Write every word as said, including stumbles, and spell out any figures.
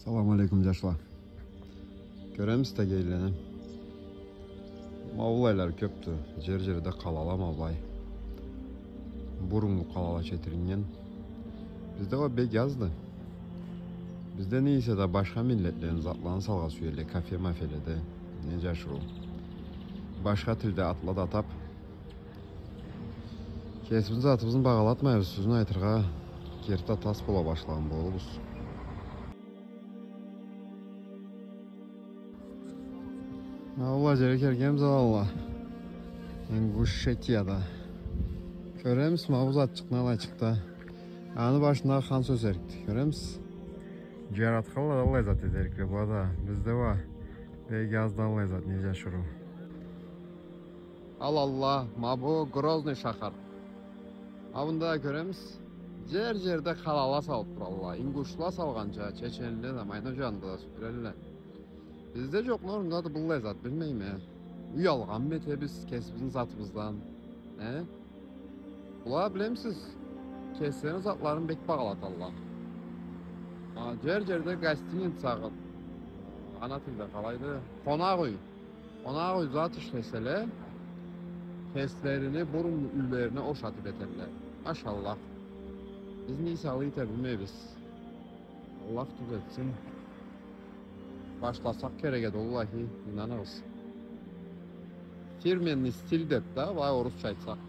Салам алейкум, джашла. Кёремисиз тегейлени. Ма былайлары кёбдю. Джер-джерде къалала ма былай. Буруннгу къалала четириннген. Бизде уа бек азды. Бизде не эсе да башха миллетлени затларын салгъа сюелле, кафе-мафеледе. Не джашырыу. Башха тилде атла да атаб. Кесибизни затыбызны багъалатмайбыз, сёзню айтыргъа, керти да тас бола башлагъан болурбуз. Ма былай джерге келгенбиз, алла. Ингушетияда. Кёремисиз, ма бу затчыкъны алайчыкъ да. Аны башындагъы ханс ёсерикди, кёремисиз? Джаратханла да аллай зат этерикле была да. Бизде уа бек азды аллай зат, не джашырыу. Ал алла, ма бу Грозный шахар. Ма мында да кёремисиз. Джер-джерде къалала салыб туралла. Ингушла салгъанча, чеченле да, ма аны джанында да сюелле. Бизде джокъ, нормадады быллай зат, билмейме. Уялгъанмы этебиз кесибизни затыбыздан? Э? Была, билемисиз, кеслерини затларын бек багъалаталла. А, джер-джерде гостиница, ана тилде къалайды? Къонакъ юй. Къонакъ юй зат ишлеселе, кеслерини буруннгу юйлерине ошатыб этелле. Машаллах. Биз не эсе алай эте билмейбиз. Аллах тюзетсин. Башласакъ керек эди, уаллахи, ийнаныгъыз. Фирменный стиль деб да, былай орусча айтсакъ.